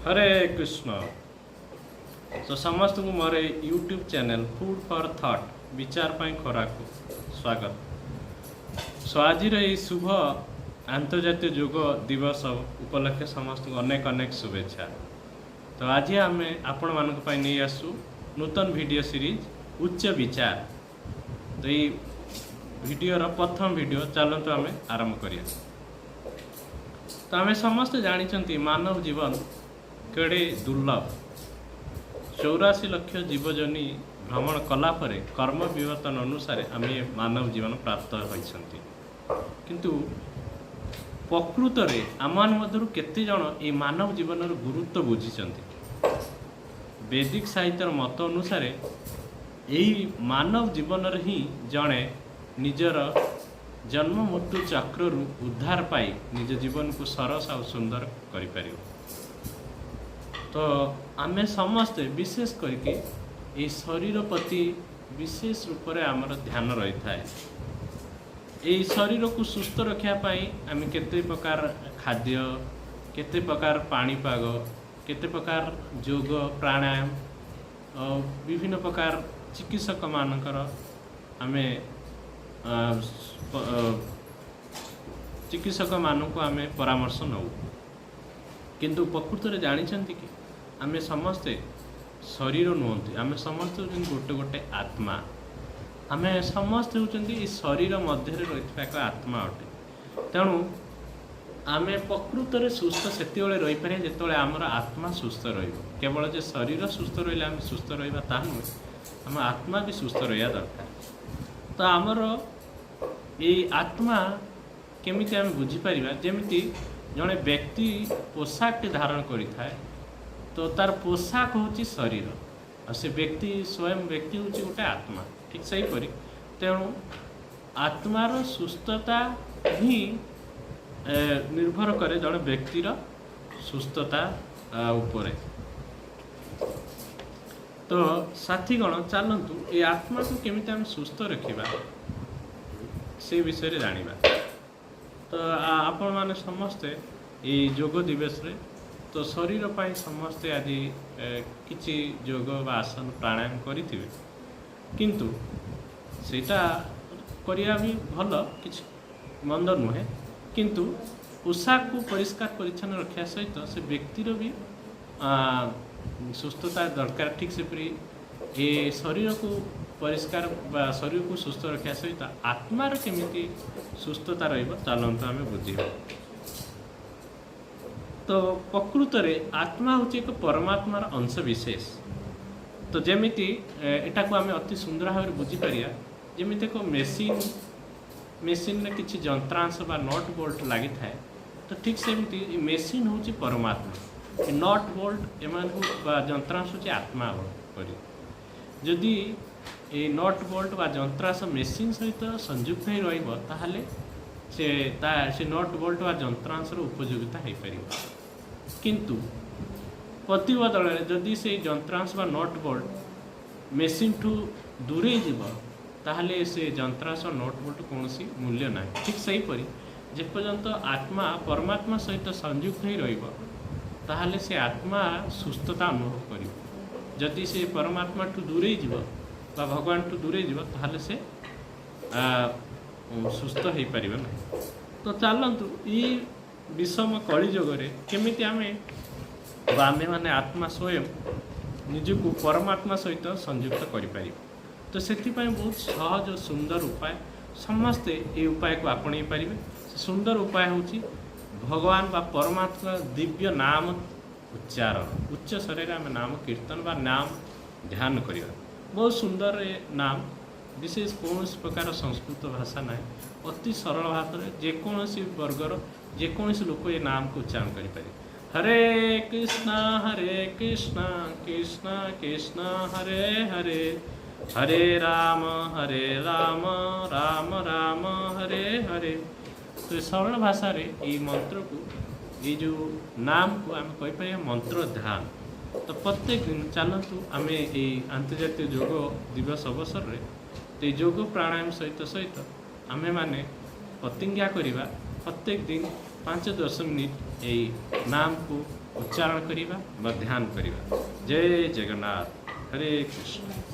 ହରେ କୃଷ୍ଣ। ତ ସମସ୍ତଙ୍କୁ ମୋର ଏଇ YouTube channel food for thought, ବିଚାର ପାଇଁ ଖୋରାକକୁ ସ୍ୱାଗତ। ସୋ ଆଜିର ଏଇ ଶୁଭ ଆନ୍ତର୍ଜାତୀୟ ଯୋଗ ଦିବସ ଉପଲକ୍ଷେ ସମସ୍ତଙ୍କୁ ଅନେକ ଅନେକ ଶୁଭେଚ୍ଛା। ତ ଆଜି ଆମେ ଆପଣମାନଙ୍କ ପାଇଁ ନେଇ ଆସୁ ନୂତନ ଭିଡ଼ିଓ ସିରିଜ୍ ଉଚ୍ଚ ବିଚାର। ତ ଏଇ ଭିଡ଼ିଓର ପ୍ରଥମ ଭିଡ଼ିଓ ଚାଲନ୍ତୁ ଆମେ ଆରମ୍ଭ କରିବା। ତ ଆମେ ସମସ୍ତେ ଜାଣିଛନ୍ତି, ମାନବ ଜୀବନ କେଡ଼େ ଦୁର୍ଲଭ। 84 ଲକ୍ଷ ଜୀବଜୀବନୀ ଭ୍ରମଣ କଲା ପରେ କର୍ମ ବିବର୍ତ୍ତନ ଅନୁସାରେ ଆମେ ମାନବ ଜୀବନ ପ୍ରାପ୍ତ ହୋଇଛନ୍ତି। କିନ୍ତୁ ପ୍ରକୃତରେ ଆମମାନଙ୍କ ମଧ୍ୟରୁ କେତେ ଜଣ ଏଇ ମାନବ ଜୀବନର ଗୁରୁତ୍ୱ ବୁଝିଛନ୍ତି? ବୈଦିକ ସାହିତ୍ୟର ମତ ଅନୁସାରେ ଏହି ମାନବ ଜୀବନରେ ହିଁ ଜଣେ ନିଜର ଜନ୍ମ ମୃତ୍ୟୁ ଚକ୍ରରୁ ଉଦ୍ଧାର ପାଇ ନିଜ ଜୀବନକୁ ସରସ ଆଉ ସୁନ୍ଦର କରିପାରିବ। ତ ଆମେ ସମସ୍ତେ ବିଶେଷ କରିକି ଏଇ ଶରୀର ପ୍ରତି ବିଶେଷ ରୂପରେ ଆମର ଧ୍ୟାନ ରହିଥାଏ। ଏଇ ଶରୀରକୁ ସୁସ୍ଥ ରଖିବା ପାଇଁ ଆମେ କେତେ ପ୍ରକାର ଖାଦ୍ୟ, କେତେ ପ୍ରକାର ପାଣିପାଗ, କେତେ ପ୍ରକାର ଯୋଗ ପ୍ରାଣାୟାମ ଆଉ ବିଭିନ୍ନ ପ୍ରକାର ଚିକିତ୍ସକମାନଙ୍କର ଆମେ ଚିକିତ୍ସକମାନଙ୍କୁ ଆମେ ପରାମର୍ଶ ନେଉ। କିନ୍ତୁ ପ୍ରକୃତରେ ଜାଣିଛନ୍ତି କି, ଆମେ ସମସ୍ତେ ଶରୀର ନୁହନ୍ତି, ଆମେ ସମସ୍ତେ ହେଉଛନ୍ତି ଗୋଟେ ଗୋଟେ ଆତ୍ମା। ଆମେ ସମସ୍ତେ ହେଉଛନ୍ତି ଏଇ ଶରୀର ମଧ୍ୟରେ ରହିଥିବା ଏକ ଆତ୍ମା ଅଟେ। ତେଣୁ ଆମେ ପ୍ରକୃତରେ ସୁସ୍ଥ ସେତେବେଳେ ରହିପାରିବା, ଯେତେବେଳେ ଆମର ଆତ୍ମା ସୁସ୍ଥ ରହିବ। କେବଳ ଯେ ଶରୀର ସୁସ୍ଥ ରହିଲେ ଆମେ ସୁସ୍ଥ ରହିବା ତାହା ନୁହେଁ, ଆମ ଆତ୍ମା ବି ସୁସ୍ଥ ରହିବା ଦରକାର। ତ ଆମର ଏଇ ଆତ୍ମା କେମିତି ଆମେ ବୁଝିପାରିବା? ଯେମିତି ଜଣେ ବ୍ୟକ୍ତି ପୋଷାକଟି ଧାରଣ କରିଥାଏ, ତ ତାର ପୋଷାକ ହେଉଛି ଶରୀର ଆଉ ସେ ବ୍ୟକ୍ତି ସ୍ୱୟଂ ବ୍ୟକ୍ତି ହେଉଛି ଗୋଟେ ଆତ୍ମା। ଠିକ୍ ସେହିପରି ତେଣୁ ଆତ୍ମାର ସୁସ୍ଥତା ହିଁ ନିର୍ଭର କରେ ଜଣେ ବ୍ୟକ୍ତିର ସୁସ୍ଥତା ଉପରେ। ତ ସାଥୀଗଣ, ଚାଲନ୍ତୁ ଏ ଆତ୍ମାକୁ କେମିତି ଆମେ ସୁସ୍ଥ ରଖିବା, ସେ ବିଷୟରେ ଜାଣିବା। ତ ଆପଣମାନେ ସମସ୍ତେ ଏଇ ଯୋଗ ଦିବସରେ ତ ଶରୀର ପାଇଁ ସମସ୍ତେ ଆଜି କିଛି ଯୋଗ ବା ଆସନ ପ୍ରାଣାୟାମ କରିଥିବେ। କିନ୍ତୁ ସେଇଟା କରିବା ବି ଭଲ, କିଛି ମନ୍ଦ ନୁହେଁ। କିନ୍ତୁ ପୋଷାକକୁ ପରିଷ୍କାର ପରିଚ୍ଛନ୍ନ ରଖିବା ସହିତ ସେ ବ୍ୟକ୍ତିର ବି ସୁସ୍ଥତା ଦରକାର। ଠିକ୍ ସେପରି ଏ ଶରୀରକୁ ପରିଷ୍କାର ବା ଶରୀରକୁ ସୁସ୍ଥ ରଖିବା ସହିତ ଆତ୍ମାର କେମିତି ସୁସ୍ଥତା ରହିବ, ଚାଲନ୍ତୁ ଆମେ ବୁଝିବା। ତ ପ୍ରକୃତରେ ଆତ୍ମା ହେଉଛି ଏକ ପରମାତ୍ମାର ଅଂଶ ବିଶେଷ। ତ ଯେମିତି ଏଟାକୁ ଆମେ ଅତି ସୁନ୍ଦର ଭାବରେ ବୁଝିପାରିବା, ଯେମିତି ଏକ ମେସିନ୍ରେ କିଛି ଯନ୍ତ୍ରାଂଶ ବା ନଟ୍ ବୋଲ୍ଟ ଲାଗିଥାଏ, ତ ଠିକ୍ ସେମିତି ଏ ମେସିନ୍ ହେଉଛି ପରମାତ୍ମା, ଏ ନଟ୍ ବୋଲ୍ଟ ଏମାନଙ୍କୁ ବା ଯନ୍ତ୍ରାଂଶ ହେଉଛି ଆତ୍ମା ପରି। ଯଦି ଏଇ ନଟ୍ ବୋଲ୍ଟ ବା ଯନ୍ତ୍ରାଂଶ ମେସିନ୍ ସହିତ ସଂଯୁକ୍ତ ହୋଇ ରହିବ, ତାହେଲେ ସେ ନଟ୍ ବୋଲ୍ଟ ବା ଯନ୍ତ୍ରାଂଶର ଉପଯୋଗିତା ହେଇପାରିବ। କିନ୍ତୁ ପ୍ରତିବଦଳରେ ଯଦି ସେଇ ଯନ୍ତ୍ରାଂଶ ବା ନଟ୍ ବୋଲ୍ଟ ମେସିନ୍ଠୁ ଦୂରେଇ ଯିବ, ତାହେଲେ ସେ ଯନ୍ତ୍ରାଂଶ, ନଟ୍ ବୋଲ୍ଟ କୌଣସି ମୂଲ୍ୟ ନାହିଁ। ଠିକ୍ ସେହିପରି ଯେପର୍ଯ୍ୟନ୍ତ ଆତ୍ମା ପରମାତ୍ମା ସହିତ ସଂଯୁକ୍ତ ହୋଇ ରହିବ, ତାହେଲେ ସେ ଆତ୍ମା ସୁସ୍ଥତା ଅନୁଭବ କରିବ। ଯଦି ସେ ପରମାତ୍ମାଠୁ ଦୂରେଇ ଯିବ ବା ଭଗବାନଠୁ ଦୂରେଇ ଯିବ, ତାହେଲେ ସେ ସୁସ୍ଥ ହେଇପାରିବ ନାହିଁ। ତ ଚାଲନ୍ତୁ, ଏଇ ବିଷମ କଳିଯୁଗରେ କେମିତି ଆମେ ବା ଆମେମାନେ ଆତ୍ମା ସ୍ୱୟଂ ନିଜକୁ ପରମାତ୍ମା ସହିତ ସଂଯୁକ୍ତ କରିପାରିବା? ତ ସେଥିପାଇଁ ବହୁତ ସହଜ ସୁନ୍ଦର ଉପାୟ, ସମସ୍ତେ ଏଇ ଉପାୟକୁ ଆପଣେଇ ପାରିବେ। ସେ ସୁନ୍ଦର ଉପାୟ ହେଉଛି ଭଗବାନ ବା ପରମାତ୍ମା ଦିବ୍ୟ ନାମ ଉଚ୍ଚାରଣ। ଉଚ୍ଚ ସ୍ୱରରେ ଆମେ ନାମ କୀର୍ତ୍ତନ ବା ନାମ ଧ୍ୟାନ କରିବା। ବହୁତ ସୁନ୍ଦର ଏ ନାମ, ବିଶେଷ କୌଣସି ପ୍ରକାର ସଂସ୍କୃତ ଭାଷା ନାହିଁ। ଅତି ସରଳ ଭାଷାରେ ଯେକୌଣସି ବର୍ଗର ଯେକୌଣସି ଲୋକ ଏ ନାମକୁ ଉଚ୍ଚାରଣ କରିପାରିବେ। ହରେ କୃଷ୍ଣ ହରେ କୃଷ୍ଣ କୃଷ୍ଣ କୃଷ୍ଣ ହରେ ହରେ, ହରେ ରାମ ହରେ ରାମ ରାମ ରାମ ହରେ ହରେ। ତ ଏ ସରଳ ଭାଷାରେ ଏଇ ମନ୍ତ୍ରକୁ, ଏଇ ଯେଉଁ ନାମକୁ ଆମେ କହିପାରିବା ମନ୍ତ୍ର ଧ୍ୟାନ। ତ ପ୍ରତ୍ୟେକ ଦିନ ଚାଲନ୍ତୁ ଆମେ ଏଇ ଆନ୍ତର୍ଜାତୀୟ ଯୋଗ ଦିବସ ଅବସରରେ ତ ଏଇ ଯୋଗ ପ୍ରାଣାୟାମ ସହିତ ସହିତ ଆମେମାନେ ପ୍ରତିଜ୍ଞା କରିବା, ପ୍ରତ୍ୟେକ ଦିନ 5-10 ମିନିଟ୍ ଏଇ ନାମକୁ ଉଚ୍ଚାରଣ କରିବା ବା ଧ୍ୟାନ କରିବା। ଜୟ ଜଗନ୍ନାଥ, ହରେ କୃଷ୍ଣ।